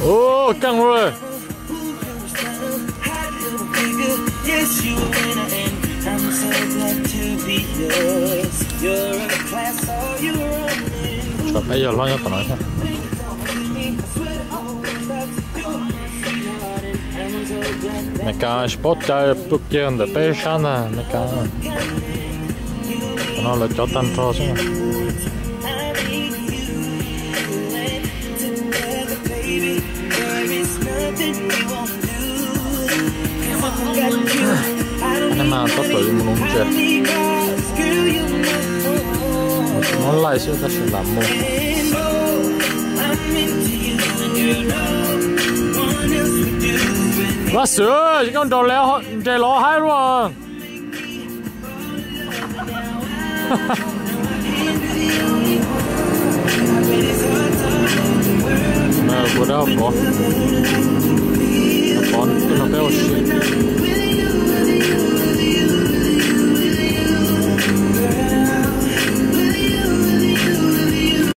Ua, keej li. Tshuav peb yawg hlob nyob tom no. Meskas tsis paub cai pw kiag ntawm peb sab ntag Meskas. Qhov no lawv cov tag nrho xwb. Mas tab tom yuav mus nuv ntses, tsis muab laij xwb tab sis lam mus. Vaj Xwm, koj nrog ntses los haib luaj. Kuv dab pov.